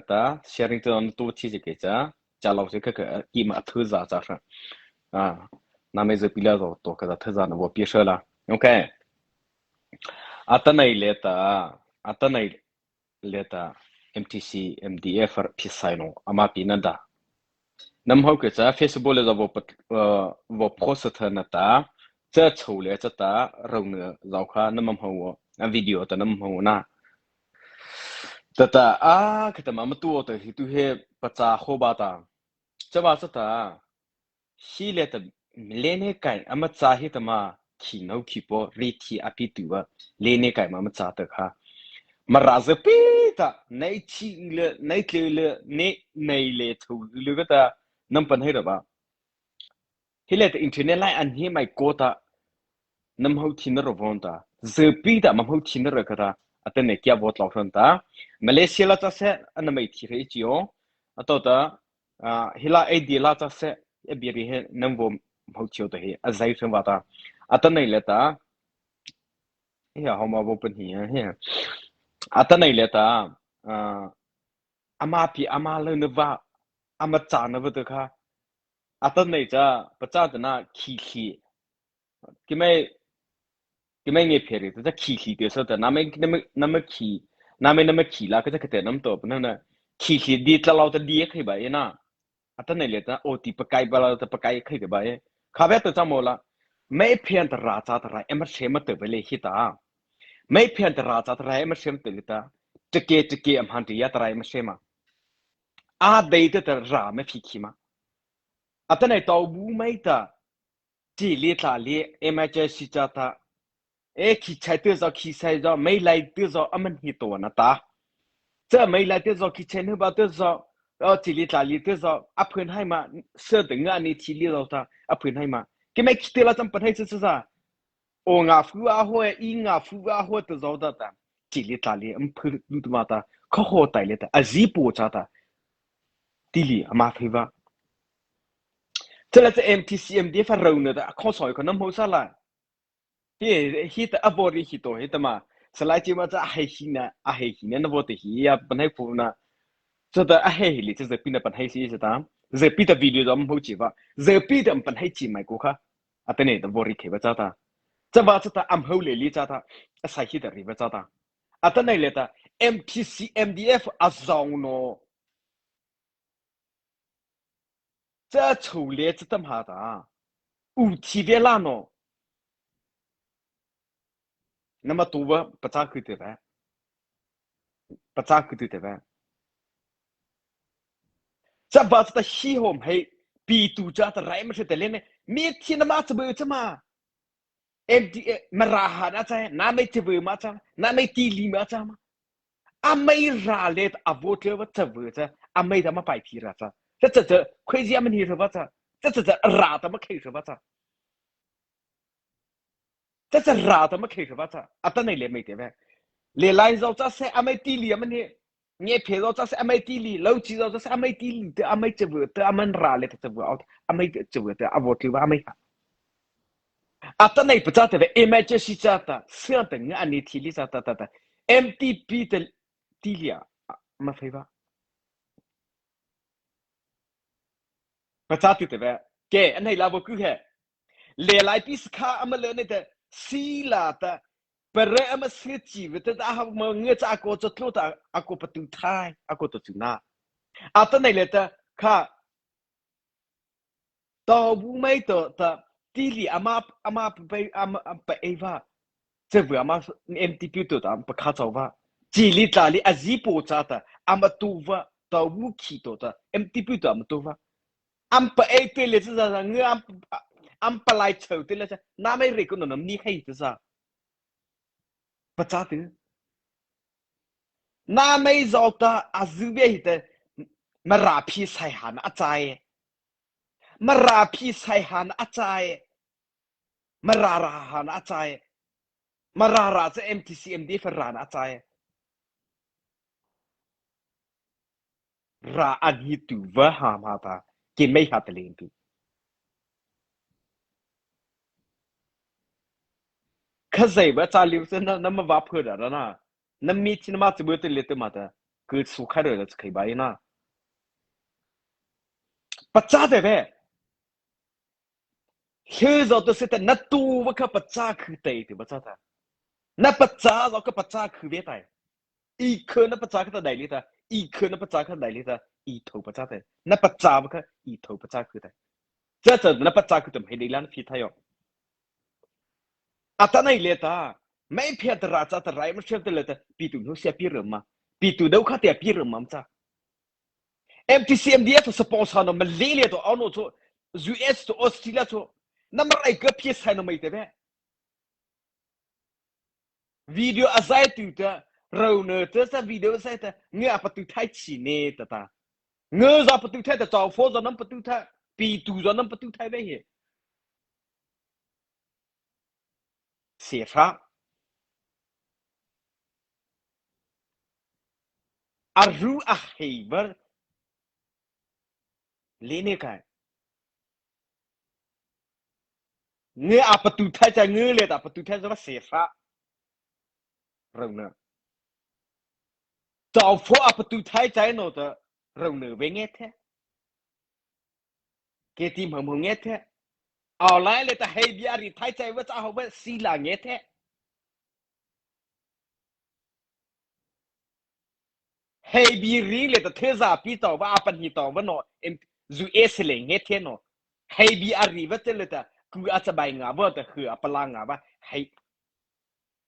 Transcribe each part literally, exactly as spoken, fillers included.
ta sharing ta na tu chi chi ke cha, cha lo chi ka ka ki ma thu za cha sa. A, na me zo pi la zo to ka za thu za na vo pi sa la. Okay. Atanoh liata, atanoh liata M T C, M D F phi sai no, ama pi na da. Nama hawh ke cha Facebook le za vo pat, uh, vo post tha na ta, cha chô le cha ta, rô na zao kha nama hawh, a video ta nama hawh na. Ta ta, a, kha ta ma ma tu ta hi tu he pa cha ho ba ta. Cha ba cha ta, hi le ta, le ne kai, ama cha hi ta ma, khi no khi po, ri thi a pi tu ba, le ne kai ma ma cha ta kha. Ma ra za pi ta, nai chi le, nai tle le, ne, nai le thu le ka ta, nama pan hai ra ba. Hi le ta internet lai an hi mai ko ta, nama hawh thi na ro von ta, za pi ta, ma hawh thi na ro ka ta, atanoh kia vo tlao ron ta, Malaysia la cha se, ana mai thi re chi o, a to ta, a, hi la A D la cha se, a bi ri he, nama vo hawh thi o ta hi, a zai ron va ta, atanoh le ta, hi a hawh ma vo pan hi, hi, atanoh le ta, a, ama pi, ama lo na va, ama cha na va ta kha, atanoh cha, pa cha ta na khi khi. Ki mai, ki mai nge phe ri, ta khi khi te sa ta, na mai, na mai, na mai khi, na mai, na mai khi la, ka cha ka te nama to, pa na na, khi khi di tla lao ta di khai ba e na. Atanoh le ta, o ti pa kai ba la ta pa kai khai te ba e. Kha ba ta cha mo la. Mai phe an ta ra cha ta ra, e ma se ma te ba le hi ta. Mai phe an ta ra cha ta ra, e ma se ma te le ta. Te ke, te ke am han te ya ta ra, e ma se ma. A dei ta ta ra ma phi khi ma. Atanoh tao bu mai ta. Ti li tla li, e ma che si cha ta. E khi chai te zo, khi sai zo, mai lai te zo, a man hi to na ta. Cha mai lai te zo, khi chai nu ba te zo, o ti li tla li te zo, a phun hai ma, se te nga ni ti li zo ta, a phun hai ma. Ki mai khi te la cham pan hai cha cha. O nga fu a ho, i nga fu a ho te zo ta ta. Ti li tla li, am phun tu ma ta, kha ho tai le ta, a zi po cha ta. Ti li, ama phei va. Cha la cha M T C, M D F rô na ta, a kho soi kho nama hawh sa la. Hi, hi ta a vo ri hi to, hi ta ma. Salai chi ma cha a hei hi na, a hei hi na, na vo te hi, ya pan hai pu na. Cha ta a hei hi li, cha za pi na pan hai si sa ta. Za pi ta video za ma hawh chi va. Za pi ta ma pan hai chi mai ko kha. Atanoh ta vo ri khe va cha ta. Cha va cha ta am hawh le li cha ta. A sai hi ta ri va cha ta. Atanoh le ta. M T C, M D F a zao no. Cha chô le cha ta ma ta. U thi ve la no. Nama tu va pa cha khu te ve. Pa cha khu tu te ve. Cha va cha ta hi hom hei. Pi tu cha ta rai ma se te le ne. Mi thi nama cha bu cha ma. M D F, Mara ha na cha, na mai te ve ma cha, na mai ti li ma cha ma. A mai ra le ta a vo te va cha ve cha, a mai ta ma pai pi ra cha. Cha cha cha, khoi zia ma ni ra va cha. Cha cha cha, ra ta ma khei ra va cha. Cha cha, ra ta ma khei ra va cha. Atanoh le mai te ve. Le lai zao cha se, a mai ti li a ma ni. Nge phe zo cha se amai ti li, lo chi zo cha se amai ti li, te amai che vu, te amai ra le te che vu, amai che vu te a vo ti va amai ha. Ata nei pa cha te ve, amai che si cha ta, sia te nga ani ti li cha ta ta ta. M T P te ti li a, ma fei va. Pa cha ti te ve, ke, anei la vo ku he. Le lai pi skha ama le nei te, si la ta, pare ama se chi ve te ta ha ma nge cha ko cho tlo ta, a ko pa tu thai, a ko to chu na. Ata nei le ta, kha, to bu mai to ta, ti li ama, ama pa, ama pa ei va. Che vu ama M T P to ta, pa kha chau va. Chi li tla li a zi po cha ta, ama tu va, to bu khi to ta, M T P to ama tu va. Ama pa ei te le cha cha, nge ama, ama pa lai chau te le cha, na mai re ko no nam ni hai te cha. Pa cha te. Na mai zo ta, a zu ve hi te, Mara phi sai han a chai. Mara phi sai han a chai. Mara ra han a chai. Mara ra cha M T C M D F ra na chai. Ra an hi tu va ha ma ta. Ke mei ha te len tu. Kha zai ba cha liu se na, na ma va phu da na. Na mi chi na ma chi bu te le te ma ta. Kei su khai ro la khei bai na. Pachâ teh ve. He zo to se ta na tu va kha pachâ khu teh ti pachâ ta. Na pachâ zo kha pachâ khu ve tai. I kha na pachâ kha ta dai li ta. I kha na pachâ kha dai li ta. I tho pachâ teh. Na pachâ va kha i tho pachâ khu tai. Cha cha na pachâ khu teh hei dei la na phi tha yo. Atanoh liata, mei phia ta ra cha ta rai ma shem ta liata, pi tu no sia pi rama, pi tu dau kha tia pi rama cha. M T C M D F sponsor no Malaysia to ano cho, U S to Australia cho, na ma rai ka phi sai no mei te ve. Video a zai tu ta, rau no ta sa video zai ta, nge a pa tu thai chi ne ta ta. Nge za pa tu thai ta, chau fo za nam pa tu thai, pi tu za nam pa tu thai ve he. Sehra. A ru a hei var. Lene kai. Nge a patu thai cha nge le ta patu thai cha sehra. Rau na. Chau fo a patu thai cha no ta rau na ve nge the. Ke ti mham hong nge the. Au lai le ta hei bia ri thai chai va cha ho va si la nge the. Hei bi ri le ta the za pi tau va a pan hi tau va no em zu e se le nge the no. Hei bi a ri va te le ta ku a cha bai nga va ta hu a pa la nga va hei.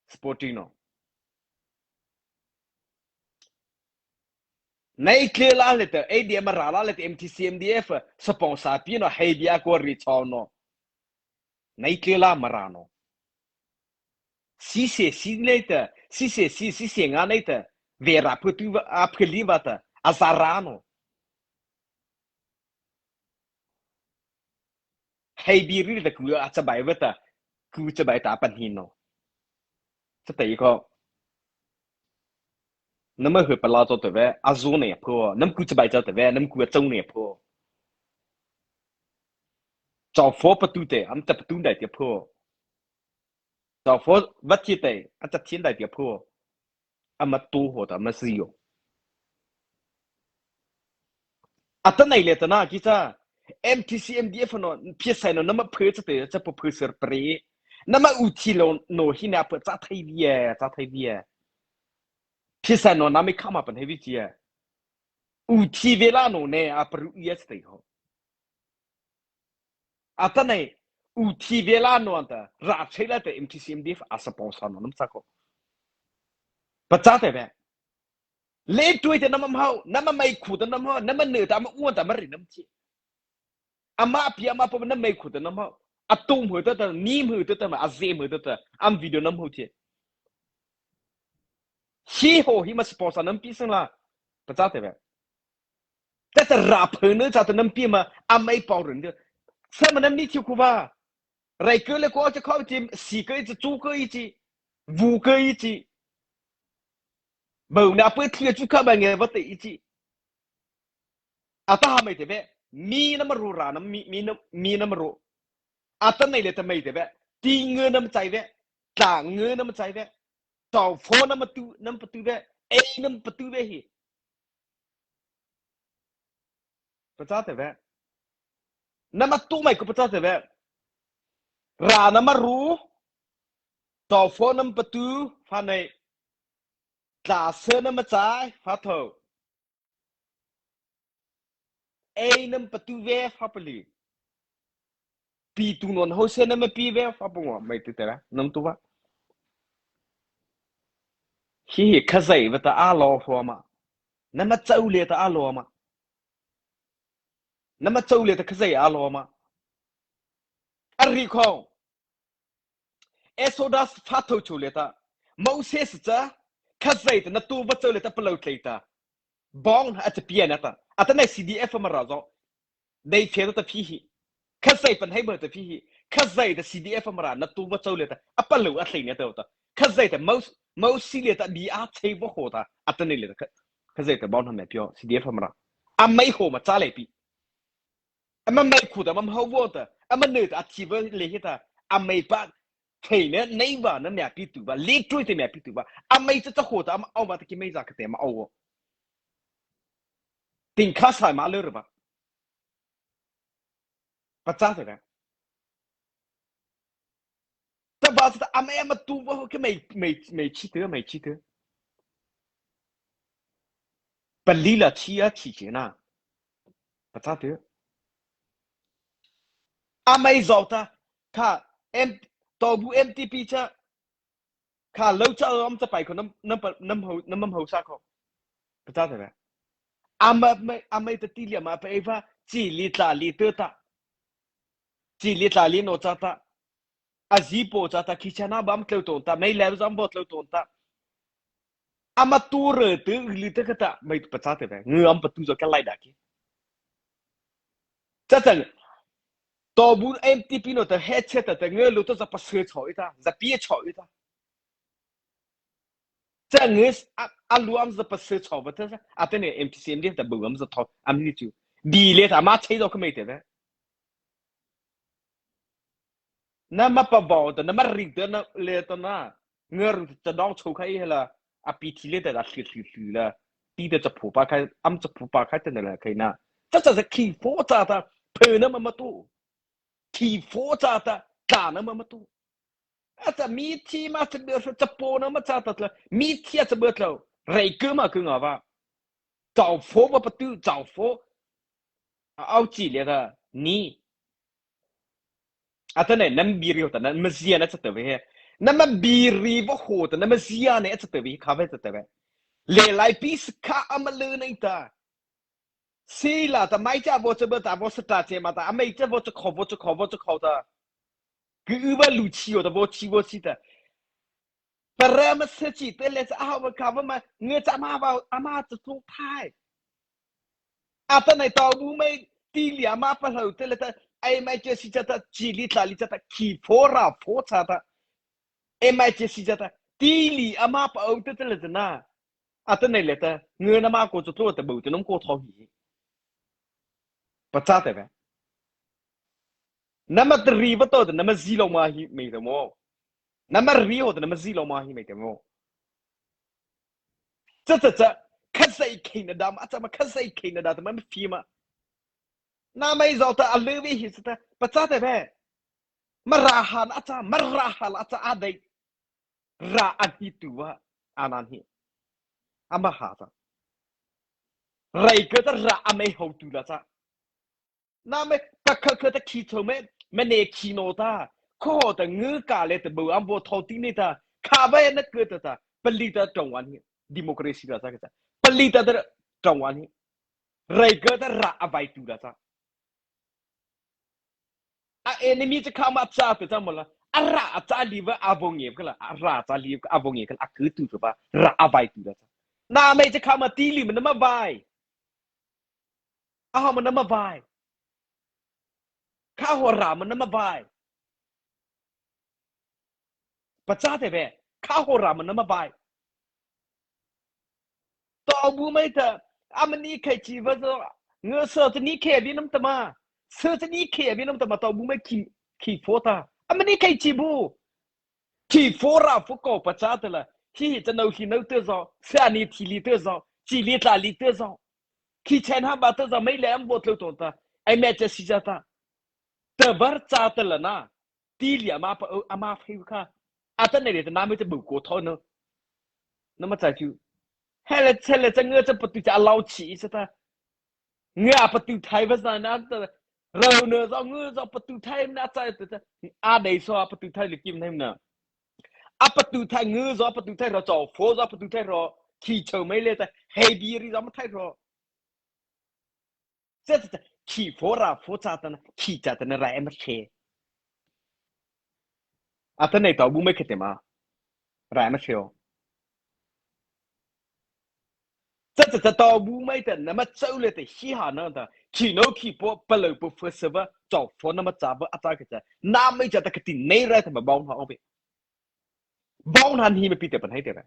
Sporting no. Nai tle la le ta, A D M ra la le ta, M T C M D F, sponsor pi no, hei bia ko ri chau no. Nai tle la mara no. Si se si le ta, si se si, si se nga le ta, ve ra phu tu va, a phu li va ta, a za ra no. Hei bi ri ta ku a cha bai va ta, ku cha bai ta pan hi no. Cha ta i ko. Nama hu pa la cho ta ve, a zo ne pho, nam ku cha bai cha ta ve, nam ku a chau ne pho. Chau fo pa tu te, am ta pa tu dai te pho. Chau fo va ti te, a ta ti dai te pho. Ama tu ho ta ma si yo. Ata nai le ta na ki cha M T C M D F no phi sai no nama phe cha te cha po phe ser pre. Nama u thi lo no hi na po cha thai vi e, cha thai vi e. Phi sai no nama kha ma pan he vi chi e. U thi ve la no ne a pru ye cha te ho. Ata nai u thi ve la no anta ra chei la te M T C M D F a sa pau sa no nam sa ko. Pa cha te ve. Le tui te nama hau, nama mai khu te nama hau, nama ne ta ma uan ta ma ri nam chi. Ama pi ama po nama mai khu te nama hau. A tum hu te ta, ni mu te ta ma, a ze mu te ta, am video nama hau chi. Hi ho hi ma sa pau sa nam pi sang la. Pa cha te ve. Tata ra pho ne cha ta nam pi ma, a mai pau ren de. Sa ma nam ni thiu ku va. Rai ke le ko cha khau ti, si ke ti, chu ke ti, vu ke ti. Bau na pho thli chu kha ba nge va te ti. Ata ha mai te ve. Mi nama ru ra na mi, mi na, mi nama ru. Ata nai le ta mai te ve. Ti nge nama chai ve. Ta nge nama chai ve. Chau fo nama tu, nama pa tu ve. Ei nama pa tu ve hi. Pa cha te ve. Nama tu mai ko pa cha te ve. Ra nama ru. Chau fo nama pa tu, fa nei. Tla se nama chai, fa tho. Ei nama pa tu ve, fa pa li. Pi tu non ho se nama pi ve, fa pa ngo, mai te te ra, nama tu va. Hi hi Khazoh va ta a lo ho ma. Nama chau le ta a lo ma. Nama chau le ta Khazoh a lo ma. A ri ko. Exodus fa tho chu le ta. Moses cha, Khazoh ta na tu va chau le ta pa lo tlei ta. Bong a cha pia na ta. Ata nai C D F Mara zo. Dei fe ta phi hi. Khazoh pan hai ma ta phi hi. Khazoh ta C D F Mara na tu va chau le ta. A pa lo a tlei na ta ta. Khazoh ta Mos-, Moses le ta bi a chei va ho ta. Ata nai le ta. Kha-, Khazoh ta bong ha me pio C D F Mara. A mai ho ma cha le pi. Ama mai khu ta, ama hau vo ta, ama ne ta, a thi va le hi ta, a mai pa, thei ne, nei va, na mia pi tu va, le tui te mia pi tu va, a mai cha cha ho ta, ama au va ta ki mai za ka te ama au vo. Ting kha sai ma lei rei ba. Pachâ teh. Tahpa sala ama ama tu va ho kei mei, mei, mei chi teh, mei chi teh. Pali la chi a chi chi na. Pachâ teh. Ama ei zao ta, kha, M, Tawbu M T P cha, kha lo cha am cha pai ko nam, nam pa, nam ho, nam am ho sa ko. Pachâ teh. Ama, ama, ama ei ta ti lia ma pa ei va, chi li tla li teh ta. Chi li tla li no cha ta. A zi po cha ta, khi cha na bam tlô ton ta, mei lei zam bo tlô ton ta. Ama tu rei teh, u li teh kha ta, mei pachâ teh ba, ngu am pa tu zo ka lai da ki. Cha cha, Tawbu M T P no ta, he che ta ta, ngu lo ta za pa se cho i ta, za pi cho i ta. Cha ngu s-, a, a lu am za pa se cho ba ta, a ta ne M T C M D ta bu am za tho, am ni chu. Bi le ta, ma che zo ka mei teh ba. Na ma pa bao ta, na ma ring ta, na le ta na. Ngar ta dong cho khai he la, a pi thi le ta la thli thli thli la. Ti ta cha phu pa khai, am cha phu pa khai ta na la khai na. Cha cha cha khi pho cha ta, phe na ma ma tu. Khi pho cha ta, ta na ma ma tu. A cha mi thi ma cha be cha po na ma cha ta la. Mi thi a cha be tla. Rei ke ma ke nga ba. Chau pho ba pa tu, chau pho. A au chi le ta, ni. A ta ne, nam bi ri ho ta, na ma zia na cha ta ve he. Na ma bi ri va ho ta, na ma zia ne cha ta ve, kha ve cha ta ve. Le lai pi sa kha ama le nei ta. Si la ta mai cha vo cha be ta, vo sa ta che ma ta, a mei cha vo cha kho, vo cha kho, vo cha kho ta. Ku u va lu chi ho ta, vo chi vo chi ta. Para ma se chi te le cha a ha va kha va ma, nge cha ma va, ama cha tu thai. A ta nai Tawbu mei ti li ama pa hlau te le ta, ai mai che si cha ta, chi li tla li cha ta, khi pho ra pho cha ta. Ai mai che si cha ta, ti li ama pa au te te le ta na. A ta nai le ta, nge na ma ko cha tu ta bu te nom ko tho hi. Pachâ teh ba. Na ma ta ri va to ta, na ma zi lo ma hi mei ta mo. Na ma ri ho ta, na ma zi lo ma hi mei ta mo. Cha cha cha, kha sai khei na da ma, cha ma kha sai khei na da ta ma, ma fi ma. Na mei zao ta a le ve hi sa ta, pachâ teh ba. Ma ra ha na cha, ma ra ha la cha a dei. Ra a hi tu va, a nan hi. Ama ha cha. Rei ke ta ra a mei ho tu la cha. Na mei, pa kha kha ta khi cho mei, ma ne khi no ta. Kho ta ngu ka le ta bu am bo tho ti ni ta. Kha ba na ke ta ta. Pali ta trong wan hi. Democracy la cha ke cha. Pali ta ta trong wan hi. Rei ke ta ra a vai tu la cha. A enemy cha kha ma cha ta cha mo la. A ra a cha li va a vo nge ka la. A ra cha li a vo nge ka la. A ke tu va. Ra a vai tu la cha. Na mei cha kha ma ti li ma na ma vai. A ha ma na ma vai. Kha ho ra ma na ma vai. Pachâ teh ba, kha ho ra ma na ma vai. Tawbu mei ta, ama ni khai chi va zo, nge sa ta ni khai vi nam ta ma. Sa ta ni khai vi nam ta ma, Tawbu mei khi, khi pho ta. Ama ni khai chi bu. Khi pho ra pho ko pachâ ta la. Hi hi cha no hi no te zo, sa ni thi li te zo, chi li tla li te zo. Khi chen ha ba te zo, mei le am bo tlô ton ta. Ai mei cha si cha ta. Ta bar cha ta la na. Ti li ama pa, ama phei kha. A ta nei le ta na mei ta bu ko tho no. Na ma cha chu. He le che le cha nge cha pa tu cha a lau chi sa ta. Nge a pa tu thai va sa na ta. Rau ne zo nge zo pa tu thai na cha ta ta. A dei so a pa tu thai le kim thai na. A pa tu thai nge zo pa tu thai ro zo pho zo pa tu thai ro. Khi chau mei le ta. Hei bi ri zo ma thai ro. Cha cha cha, khi pho ra pho cha ta na, khi cha ta na rai ma the. A ta nei Tawbu mei kha te ma. Rai ma the o. Cha cha cha Tawbu mei ta na ma chau le te hi ha na ta. Khi no khi pho pa lo pho pho se va, chau pho na ma cha va a ta ke cha. Na mei cha ta ka ti nei rai ta ma bau na o be. Bau na hi ma pi te pan hai te ba.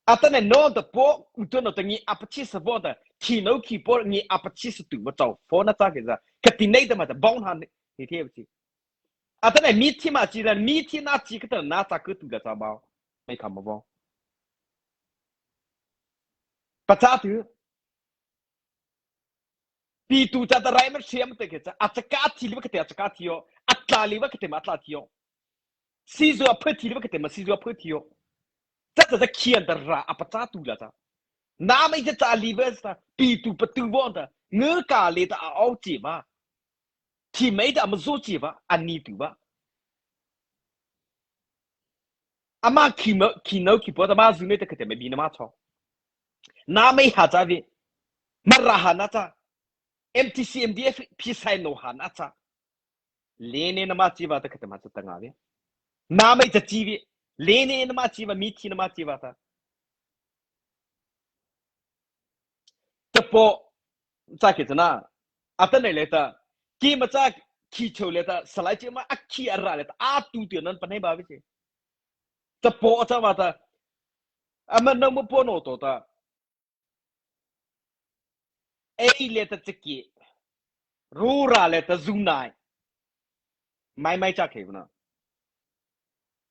A ta nei no ta pho, u to no ta ngi a pa chi sa pho ta, khi no khi pho ngi a pa chi sa tu va chau pho na cha ke za. Ka ti nei ta ma ta bau na hi the chi. A ta nei mi thi ma chi la, mi thi na chi ka ta na cha ke tu la cha bau. Mei kha ma bau. Pachâ tu. Pituh chata rai ama sie ama tah kei cha, a chaka thi leipa khati a chaka thi aw, a tlâh leipa khati ma a tlâh thi aw. Sizu a pha thi leipa khati ma sizu a pha thi aw. Cha cha cha khian ta ra a pachâ tu la cha. Nama ei cha cha leipa cha, pituh patu vaw ta, ngiakha liata a aw chi ma. Thi mai ta ama zo chi ma, a ni tu ma. Ama khi ma, khi nô khi pua ta ma zu nei ta khati ma bi na ma cho. Nama ei ha cha vi. Mara ha na cha. M T C M D F phi sai no ha na cha. Lene nama chi va ta khati ma cha ta nga vi. Nama ei cha chi vi. Lene nama chi va, mi thi nama chi va ta. Chapaw, cha kei cha na. Atanoh liata. Keima cha khi chô liata. Salai chi ma a khi a ra liata. A tu tu nan panai ba vi chi. Chapaw a cha va ta. Ama nô ma paw no to ta. Ei liata cha kei. Ru ra liata zu nai. Mai mai cha kei na.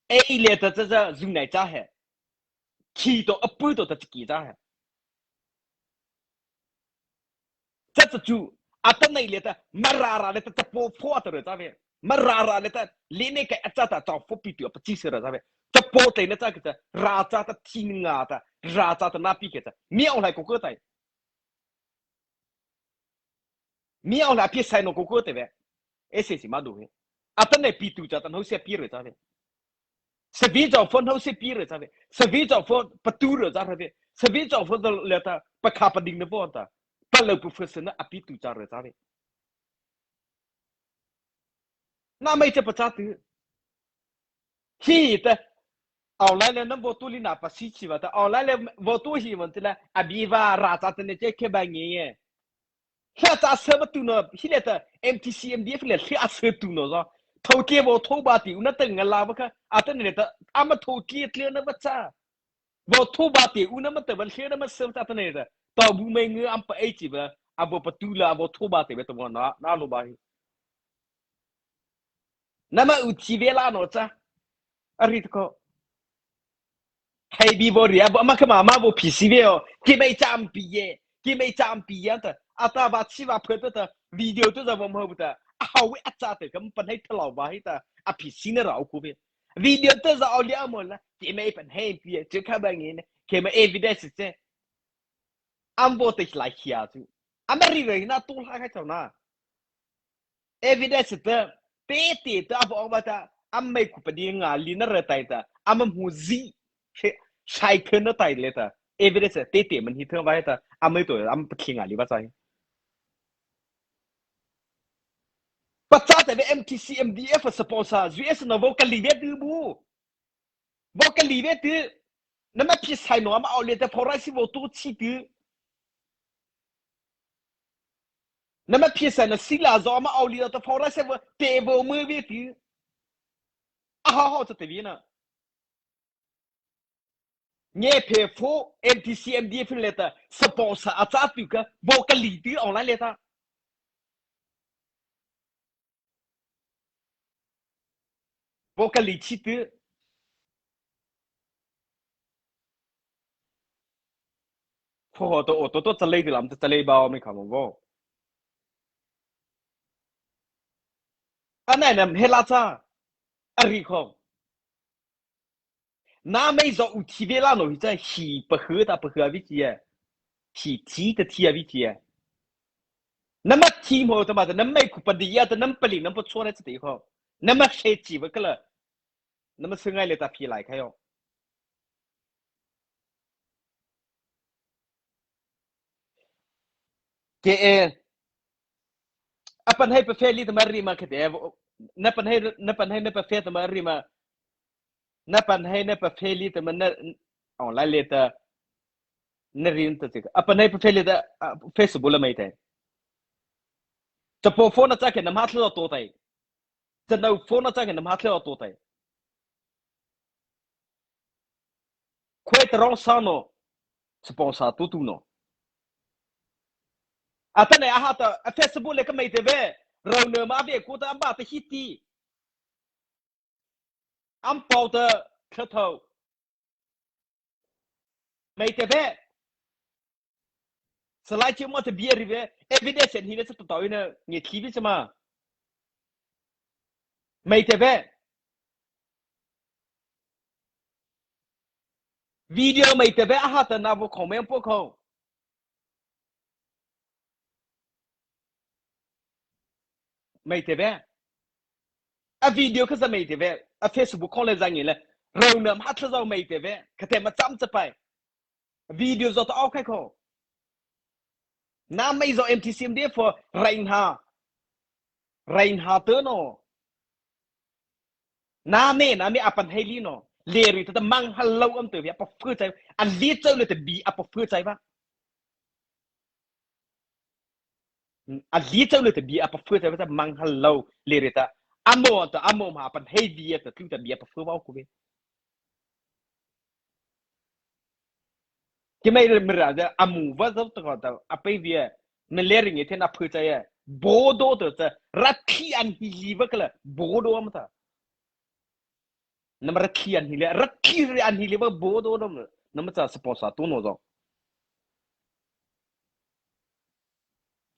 Ei liata cha cha zu nai cha he. Khi to a pu to ta cha kei cha he. Cha cha chu, atanoh liata, mara ra liata, chapaw pho a ta ra cha ve. Mara ra liata, lene kai a cha ta, cha pho pituh a pachâ sa ra cha ve. Chapaw tlai na cha kei cha, ra cha ta thi nga ta, ra cha ta na pi kei cha. Mi aw lai ko ko tai. Mi aw lai phi sai no ko ko tai ve. Ese si ma du ve. Atanoh pituh cha ta no se pi ra cha ve. Savi cha pho no se pi ra cha ve. Savi cha pho patu ra cha ve. Savi cha pho liata pakha pading na pho ta. Palo pu pho se na a pituh cha ra cha ve. Nama ei cha pachâ tu. Hi ta. Aw lai le na vote li na pasi chi va ta. Aw lai le vote hi man ti la. Abi va ra cha ta ne che khe ba nge ye. Hla cha sa ba tu no. Hi liata M T C M D F le hla sa tu no zo. Thau ke vote ba ti u na ta nga la ba kha. Atanoh liata. Ama thau ke tle na ba cha. Vote ba ti u na ma ta ba hla na ma sa ta atanoh liata. Ta bu mai nge am pa ei chi ba. A bo patu la vote ba ti ba ta na, na lo ba hi. Nama u thi ve la no cha. A ri to ko. Hei bi bo ri a bo ma kha ma ma bo phi si ve o. Keima cha am pi ye. Keima cha am pi ye ta. A ta va chi va phe ta ta. Video ta za bo ma bu ta. A hau ve a cha ta kam pan hei ta lo ba hei ta. A phi si na ra u ko ve. Video ta za o lia mo la. Keima pan hei pi ye. Che kha ba nge ne. Keima evidence che. Am bo ta lai hia chu. Ama ri ve na tu la kha cha na. Evidence ta, tete ta, a bo ba ta, a mai ku pa di nga li na ra tai ta, a ma mu zi, sai khe na tai le ta. Evidence tete man hi thang ba ta, a mai to, a ma pa khe nga li ba sai. Pachâ ta ve M T C M D F sponsor, U S na vote ka li ve tu bu. Vote ka li ve tu. Nama phi sai no, ama aw le ta, pho rai si vote tu chi tu. Nama phi sai na sila zo ama aw li ta pho ra se vo te vo mo ve ti. A ha ha cha te vi na. Nye phe pho M T C M D F le ta sponsor a cha tu ka vo ka li ti online le ta. Vo ka li chi ti. Pho ho to o to to cha lei ti lam ta cha lei ba o mi kha mo vo. A nai nam he la cha. A ri kho. Na mei zo u thi ve la no hi cha hi pa hu ta pa hu a vi chi e. Hi thi ta thi a vi chi e. Nama thi mo ta ma ta nama mei ku pa di ya ta nama pa li nama pa chua na cha ti kho. Nama she chi va ka la. Nama se ngai le ta phi lai kha yo. Ke e. A pan hei pa phe li ta ma ri ma ke te. Na pan hei, na pan hei na pa phe ta ma ri ma. Na pan hei na pa phe li ta ma na. Aw lai le ta. Na ri ta ti. A pan hei pa phe li ta, a, Facebook la mai te. Cha po phone na cha ke na ma thlo to tai. Cha nau phone na cha ke na ma thlo to tai. Khoi ta rong sa no, sponsor tu tu no. A ta ne a ha ta, a Facebook le ka mai te ve, rau ne ma ve ko ta am ba ta hi ti. Am pau ta kha thau. Mai te ve. Salai Chi Maung ta bie ri ve, evidence hi le cha ta tao ina nge thi bi cha ma. Mai te ve. Video mai te ve a ha ta na vo comment po ko. Mai te ve. A video kha za mai te ve. A Facebook ko le za ngi le. Rau na ma tha za mai te ve. Kha te ma cham cha pai. Video zo ta au khai ko. Na mai zo M T C M D F for rain ha. Rain ha te no. Na me, na me a pan hei li no. Le ri ta ta mang ha lo am te vi a pa fu chai. A li chau le te bi a pa fu chai ba. A li chau le te bi a pa fu chai ba ta mang ha lo le ri ta. A mo ta a mo ma a pan hei vi ta tu ta bi a pa fu ba ku ve. Ki mai le mra da a mu va zo ta ko ta a pe vi. Me le ri nge te na fu chai. Bo do ta ta. Ra thi an hi li va ka la. Bo do am ta. Nama rathi an hi le, rathi an hi le va bo do nama, nama cha sponsor tu no zo.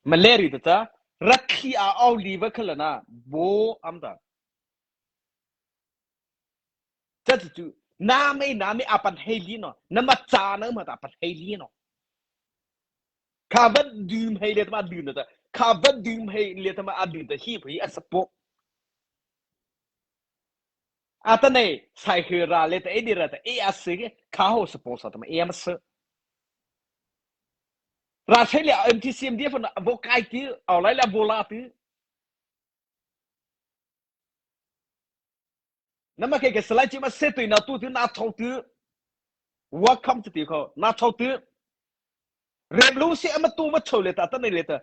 Maleri ta cha, rathi a au li va khala na, bo am ta. Cha chu chu, na me, na me a pan hei li no, nama cha na ma ta pan hei li no. Kha va dum hei le ta ma dum ta, kha va dum hei le ta ma a dum ta hi phi a support. Atanoh, sai hei ra le ta, e di ra ta, e a se ke, kha ho support sa ta ma, e a ma se. Ra sai le M T C M D F na, vo kai ti, au lai la vo la ti. Nama ke ke salai chi ma se tu na tu tu na thau tu. Welcome to ti ko, na thau tu. Revolution ama tu ma chau le ta, atanoh le ta.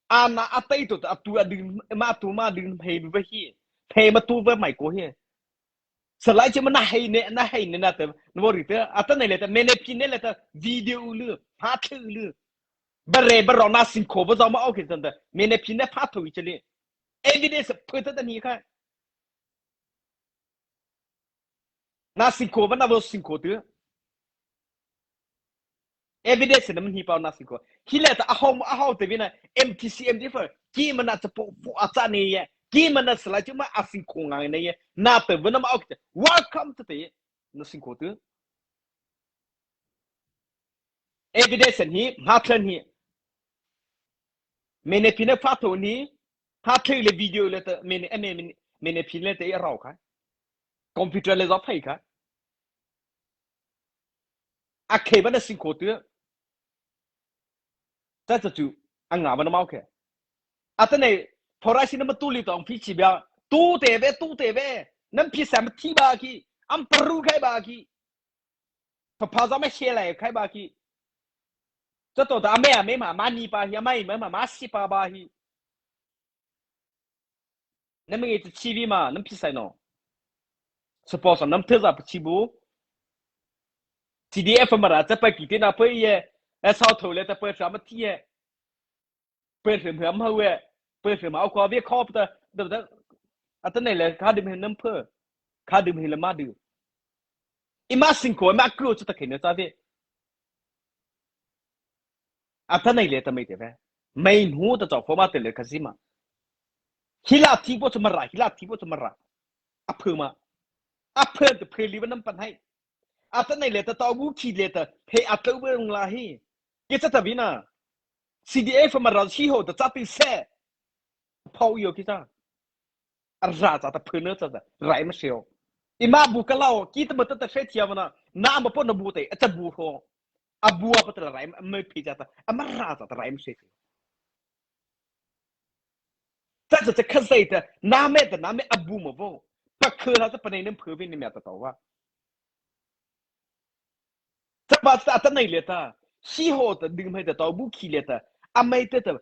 Ana atai tu ta, atu adin, ma tu ma adin, hei ma hi. Hei ma tu ma mai ko hi. Salai chi ma na hei ne, na hei ne na ta, na vo ri ta, atanoh le ta, mene pine le ta, video u lu, ha thu u lu. Ba re, ba ro na sin ko, ba za ma okay ta ta, mene pine ha thu i chale. Evidence phu ta ta ni ka. Na singko ba na vo singko tu. Evidence na mani pau na singko. Hi le ta a hau, a hau te vina M T C M D F. Ki ma na cha po, po a cha ne ye. Ki ma na sala chu ma a singko ngai ne ye. Na te vina ma ok te. Welcome to te. Na singko tu. Evidence hi, ha thlen hi. Mene pine pha tho ni, ha thei le video le ta, mene, eh, mene, mene pine le ta i rau khai. Computer le zo phai khai. A khei ba na singko tu. Ta ta chu, a nga ba na mau khe. Atanoh, phorai si na ma tu li tong phi chi bia. Tu te ve, tu te ve. Nam phi sa ma thi ba ki. Am paru khai ba ki. Pha pha za ma he lai khai ba ki. Cha to ta a me a me ma, ma ni pa hi, a mai ma ma, ma si pa ba hi. Na me nge ta chi vi ma, nam phi sai no. Suppose nam the za pa chi bu. T D F ma ra cha pa ki te na pa ye. A sa tho le ta pa sa ma thi ye. Pwe hrim hrim hau e, pwe hrim hau ko ve khop ta, da, da, atanoh le, kha dum he nam phe, kha dum he le ma du. I ma sing ko, ma kru chu ta khe ne cha ve. Atanoh le ta mai te ve. Mai nu ta chau ko ma te le ka si ma. Hi la thi po chu ma ra, hi la thi po chu ma ra. A phe ma. A phe te phe li ba nam pan hai. Atanoh le ta tau bu khi le ta, phe a tau bu ngla hi. Ke cha ta vi na. C D F ma ra si ho ta cha ti se. Phau yo ki cha. A ra cha ta phe na cha ta, rai ma se ho. I ma bu ka lao, ki ta ma ta ta se thia ma na. Na ma po na bu te, a cha bu ho. A bu a pa ta rai ma phe cha ta. A ma ra cha ta rai ma se. Cha cha cha kha sai ta, na me ta, na me a bu ma vo. Pa khe la cha pa nei nem phe ve ni me ta tau va. Cha pa cha ta nei le ta, si ho ta ding mai ta tau bu khi le ta, a mai te ta,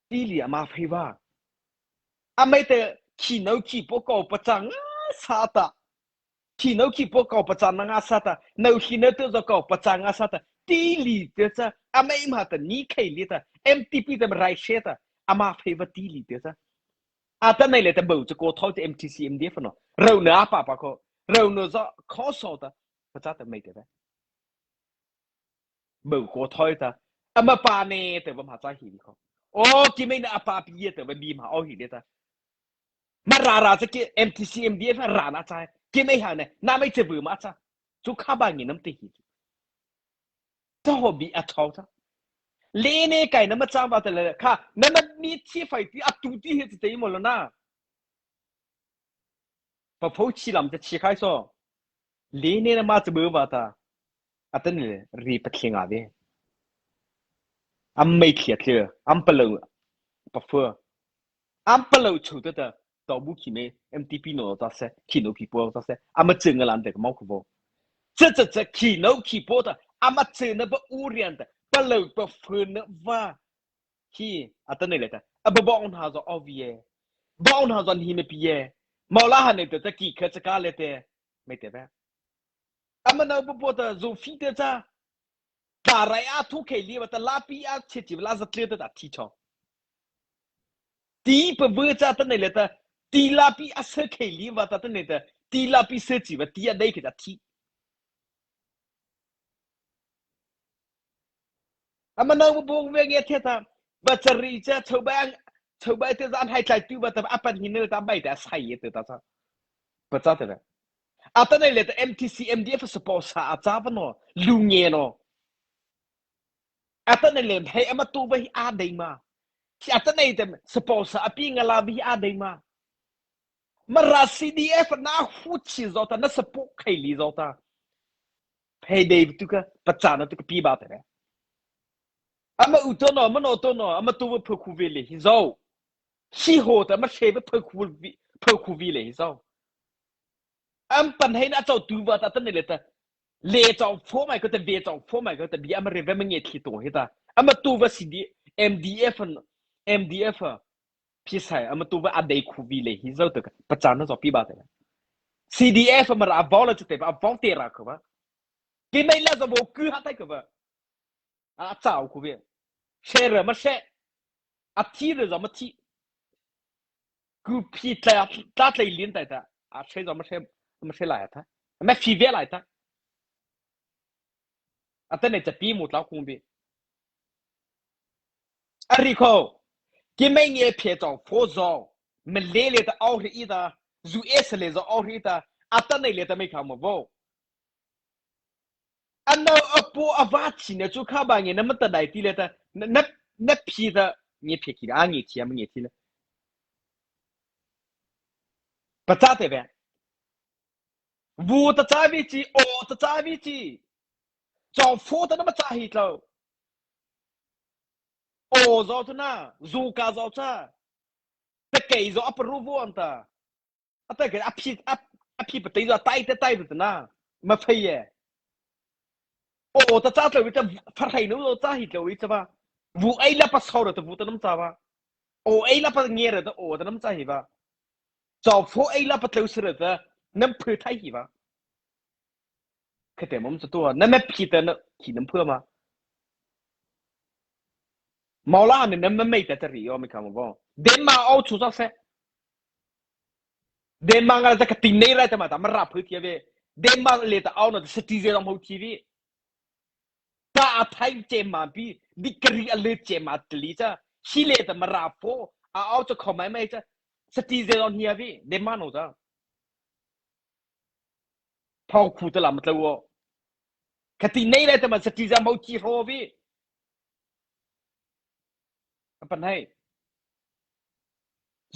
ti li a ma phei va. A mai te khi nau khi po ko pa cha nga sa ta. Khi nau khi po ko pa cha na nga sa ta. Nau khi nau te zo ko pa cha nga sa ta. Ti li te cha, a mai ma ta ni khai li ta. M T P ta rai se ta. A ma phei va ti li te cha. Atanoh le ta bau cha ko thau te M T C M D F no. Rau na pa pa ko. Rau na zo ko so ta. Pa cha ta mai te ta. Bau ko thoi ta. ama pa ne te ba ma cha hi ni ko. O, keimo na a pa pi ye te ba bi ma o hi le ta. Mara ra cha ki M T C M D F ra na cha. Keimo ha ne. Na mai che bu ma cha. Chu kha ba ngi nam te hi. Cha ho bi a chau cha. Le ne kai na ma cha ba te le kha. Na ma ni chi fai ti a tu ti he te mo lo na. Paphô chi lam te chi khai so. Le ne na ma cha bu ba ta. Atanoh le ri pa thing a de. Am mai thia thia. Am pa lo. Paphô. Am pa lo chu ta ta. Tao bu khi me. M T P no ta se. Khi no khi po ta se. Ama cheng a lan te ka mau khu bo. Cha cha cha khi no khi po ta. Ama cheng na ba u rian ta. Pa lo paphô na va. Hi, atanoh le ta. A ba bawng ha zo o vi e. Bawng ha zo hi me pi e. Mau la ha ne te ta ki kha cha ka le te. Me te ba. Ama nau bo bo ta zo fi te cha. Ta rai a thu khei li ba ta la pi a che chi ba la za tle ta ta thi cho. Ti pa bu cha ta ne le ta. Ti la pi a se khei li ba ta ta ne ta. Ti la pi se chi ba ti a dei ke ta thi. Ama nau bo bo ve nge the ta. Ba cha ri cha chau ba ang, chau ba te zan hai tlai tu ba ta a pan hin ne ta bai ta sai ye te ta cha. Ba cha te ba. Atanoh le ta M T C M D F support sa a cha ba no. Lu nge no. Atanoh le hei ama tu ba hi a dei ma. Hi atanoh te support sa a pi nga la bi hi a dei ma. Mara C D F na hu chi zo ta na support khei li zo ta. Phei dei tu ka, pa cha na tu ka pi ba te re. Ama u to no, ama no to no, ama tu ba pho khu ve le hi zo. Si ho ta ma se ba pho khu vi, pho khu vi le hi zo. Am pan hei na chau tu ba ta ta ne le ta. Le chau pho mai ko ta ve chau pho mai ko ta bi ama re ve ma nge thi to hi ta. Ama tu ba C D, M D F, M D F. Pi sai, ama tu ba a dei khu vi le hi zo ta ka. Pa cha na zo pi ba ta. C D F ama ra a vau la chu te ba, a vau te ra ko ba. Ki mai la zo bo ku ha tai ko ba. A chau khu vi. Se re ma se. A thi re zo ma thi. Ku pi tla, tla tla lin tai ta. A se zo ma se, ma se lai ta. Ma fi ve lai ta. Atanoh cha pi mu tla khu bi. A ri ko. Ki mai nge phe chau pho zo. Ma le le ta au ri i ta. Zu e se le zo au ri i ta. Atanoh le ta mai kha ma vo. Ano a po a va chi na chu kha ba nge na ma ta dai ti le ta. Na, na, na pi ta nge phe ki a nge thi a ma nge thi le. Pa cha te ve. Vu ta cha vi chi, o ta cha vi chi. Chau pho ta na ma cha hi tlo. O zo ta na, zu ka zo cha. Ta kei zo a pa ru vu an ta. A ta kei a pi, a, a pi pa tei zo a tai ta tai ta na. Ma phei ye. O ta cha tlo vi ta fa hai no zo cha hi tlo vi cha ba. Vu ei la pa sau ra ta vu ta nam cha ba. O ei la pa nge ra ta o ta nam cha hi ba. Chau pho ei la pa tlo sira ta nam phu thai hi ba. Kha te mom cha tua, na ma pi ta na khi nam phu ma. Mau la ne na ma mai ta ta ri yo mi kha ma bo. De ma au chu sa se. De ma nga ta ka ti nei ra ta ma ta ma ra phu ti ve. De ma le ta au na ta sa ti ze dam ho ti ve. Ta a thai che ma pi, di kari a le che ma tli cha. Si le ta ma ra pho, a au cha kho mai mai cha. Sa ti ze dam hi a ve, de ma no ta. Phau khu ta la ma tla wo. Ka ti nei le ta ma sa ti za mau chi ho vi. A pan hai.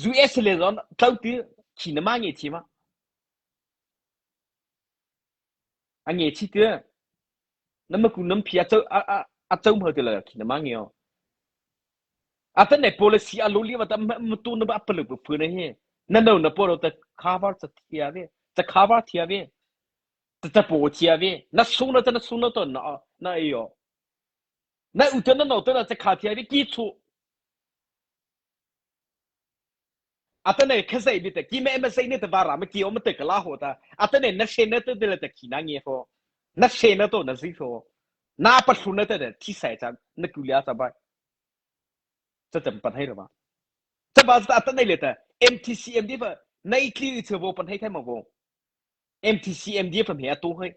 Zu e se le zon, tlau ti, chi na ma nge chi ma. A nge chi ti. Na ma ku nam pi a chau, a, a, a chau ma te la, chi na ma nge o. A ta ne policy a lo li va ta ma, ma tu na ba pa lo pu pu na he. Na no na po lo ta cover cha ti a ve. Cha cover ti a ve. Ta ta po ti a ve. Na su na ta na su na to na, na e yo. Na u ta na no ta na cha kha ti a ve ki chu. A ta ne kha sai bi ta ki me ma sai ne ta va ra ma ki o ma ta ka la ho ta. A ta ne na se na ta de la ta ki na nge ho. Na se na to na zi ho. Na pa su na ta de ti sai cha na ku lia cha ba. Cha cham pan hai ra ba. Cha ba ta ta nei le ta M T C M D F nei tli che vo pan hai khai ma vo. M T C M D F me a to hai.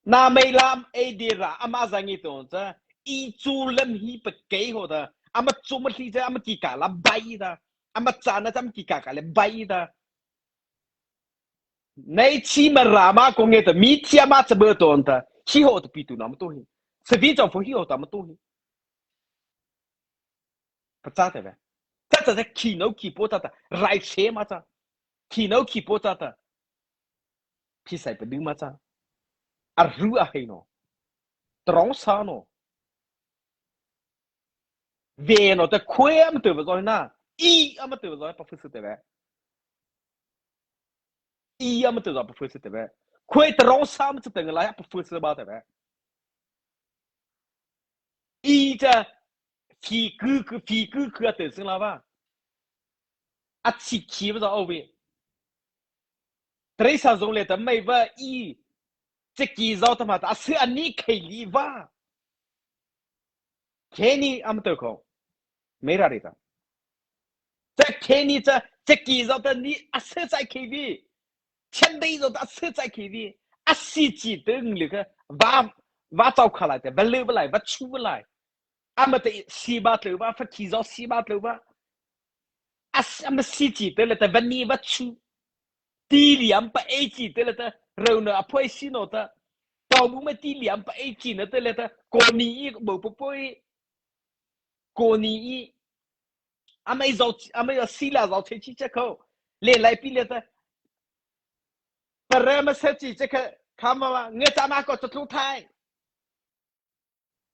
Na mai lam ei de ra ama za ngi to cha. ei chu lam hi pakei haw ta, ama chu ma hli cha ama kikah la bai ta, ama chana cha ama kikah kah le bai ta. Nei chi Mara ma ko nge ta, mi thie ma cha bâ ton ta, hi haw ta pi tu na ma to hi. Sa vi chau pho hi haw ta ma to hi. Pachâ ta ve. Cha cha cha khi no khi po cha ta, rai se ma cha. Khi no khi po cha ta. Phi sai pa du ma cha. A ru a hei no. Trong sa no. Ve no ta khue ama tu va zoi na. I ama tu va zoi pa phu su ta ve. I ama tu va pa phu su ta ve. Khue trong sa ama cha ta nga la pa phu su ba ta ve. I cha phi ku ku, phi ku ku a te sing la ba. A chi khi ba za o ve. Teresa zong le ta mai ba i. Cha ki zau ta ma ta a se a ni khai li ba. Khe ni ama tu ko. Mai ra ri ta. Cha khe ni cha, cha ki zau ta ni a se sai khe vi. Chen dei zau ta a se sai khe vi. A si chi te ng le ka. Va, va chau kha lai te, va le va lai, va chu va lai. Ama te si ba tleu va, fa ki zau si ba tleu va. A s-, ama si chi te le ta va ni va chu. Ti liam pa ei chi te le ta, rau na a phoi si no ta. Tau bu ma ti liam pa ei chi na te le ta, ko ni i bo po po i. Ko ni i. Ama i zau, ama i si la zau che chi cha ko. Le lai pi le ta. Pa re ma se chi cha ka, ka ma ma, nge cha ma ko cha tlu thai.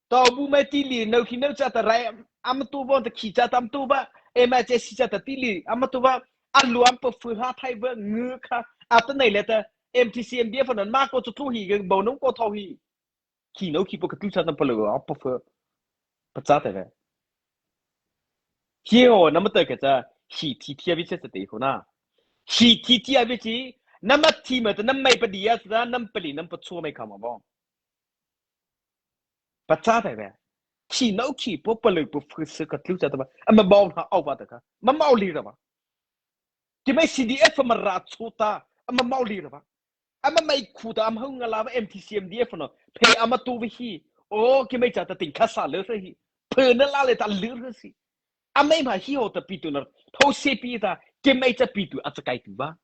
Tau bu ma ti li, no khi no cha ta rai, ama tu bon ta khi cha tam tu ba. E ma che si cha ta ti li, ama tu ba. A luam pa fu ha thai ba ngu kha. A ta nei le ta, M T C M D F nan ma ko cha tlu hi, ga bo nung ko thau hi. Khi no khi po ka tu cha tam pa lo, a pa fu. Pachâ ta ve. Hi ho, nama ta ka cha, hi thi thi a vi cha cha te ho na. Hi thi thi a vi chi, nama thi ma ta nama mai pa dia cha, nama pa li, nama pa chu mai kha ma bo. Pachâ ta ve. Khi no khi po pa lo po fu se ka tlu cha ta ba. Ama bo ha au ba ta ka. Ma mau li ra ba. Ki mai C D F ma ra chu ta. Ama mau li ra ba. Ama mai khu ta ama hau nga la ba M T C M D F no. Phe ama tu vi hi. O ki mai cha ta ting kha sa le sa hi. Phe na la le ta le sa si. Ama ma hi ho ta pi tu na. Tho se pi ta. Ki mai cha pi tu a cha kai tu ba.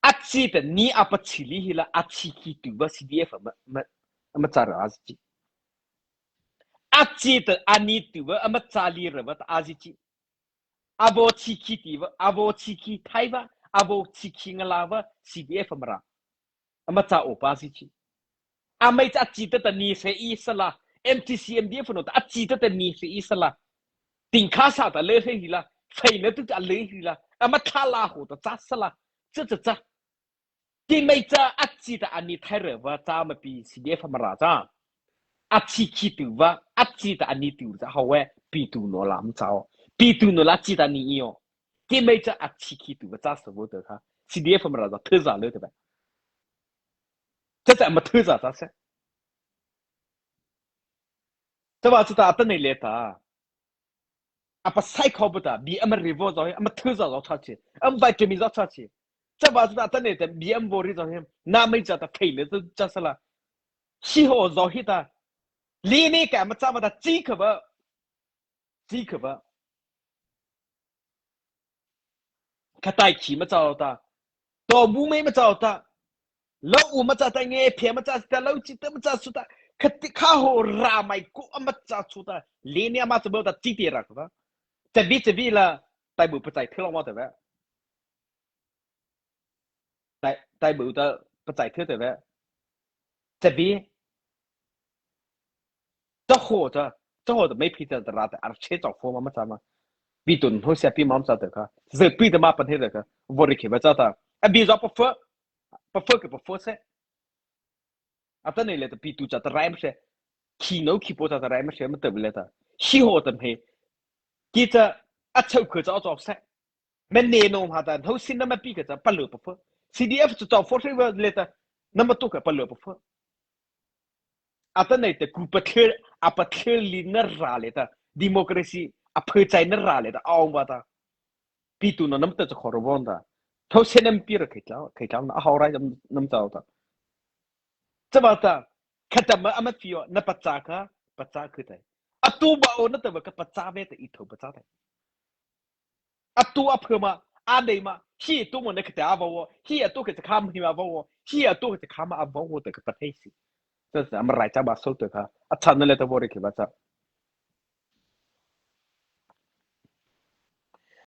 A chi ta ni a pa chi li hi la a chi khi tu va C D F ma, ma, ma cha ra a chi. A chi ta a ni tu va a ma cha li ra va ta a chi. A vo chi khi ti va, a vo chi khi thai va, a vo chi khi nga la va C D F ma ra. A ma cha o pa si chi. A mai cha chi ta ta ni se i sa la. M T C M D F no ta a chi ta ta ni se i sa la. Ting kha sa ta le he hi la. Fei na tu ta le hi la. A ma tha la ho ta cha sa la. Cha cha cha. Ki mai cha a chi ta a ni thai re va cha ma pi C D F ma ra cha. A chi khi tu va, a chi ta a ni tu cha hau e, pi tu no la ma cha o. Pi tu no la chi ta ni i o. Ki mai cha a chi khi tu va cha sa vo ta kha. C D F ma ra cha thu za le ta ba. Cha cha ma thu za cha se. Cha va cha ta a ta nei le ta. A pa sai khao ba ta, bi ama ri vo zau hi, ama thu za zau cha chi. Ama vai ke mi zau cha chi. Cha va cha ta a ta nei ta, bi ama vo ri zau hi, na mai cha ta fei le cha sa la. Si ho zau hi ta. Li ni ka ma cha ma ta chi kha ba. Chi kha ba. Kha tai khi ma cha ta. To bu mai ma cha ta. Lo u ma cha ta nge phe ma cha ta lo chi ta ma cha su ta. Kha ti kha ho ra mai ko ama cha su ta. Li ni ama cha ba ta chi ti ra kha ba. Cha bi cha bi la tai bu pa chai thei lo ma ta ba. Tai, tai bu ta pa chai thei ta ba. Cha bi. Cha ho cha, cha ho ta mai phi ta ra ta ar che cha fo ma ma cha ma. Bi tun ho sia pi ma ma cha ta kha. Ze pi ta ma pan he ta kha. Vo ri khe ba cha ta. A bi za pa fo. Pa fo ke pa fo se. A ta nei le ta pi tu cha ta rai ma se. Khi no khi po cha ta rai ma se ma ta le ta. Si ho ta mai. Ki cha a chau kha cha cha se. Me ne no ha ta no sin na ma pi ka cha pa lo pa fo. C D F cha cha fo se va le ta. Na ma tu ka pa lo pa fo. A ta nei ta ku pa thler, a pa thler li na ra le ta. Democracy a phe chai na ra le ta. A ong ba ta. Pi tu no nam ta cha khor bon ta. Tho se nam pi ra khai tla, khai tla na a hau rai nam, nam cha ta. Chavâta, khata ma ama phi aw, na pachâ kha, pachâ kha tei. A tu ba aw na ta ba ka pachâ ve ta i tho pachâ tei. A tu a pha ma, a dei ma, hi tu ma na khata a va aw, hi a tu khata kha ma hi ma va aw, hi a tu khata kha ma a va aw ta ka pathei si. Cha cha ama rai cha ba so ta kha, a cha na le ta va ri ki ba cha.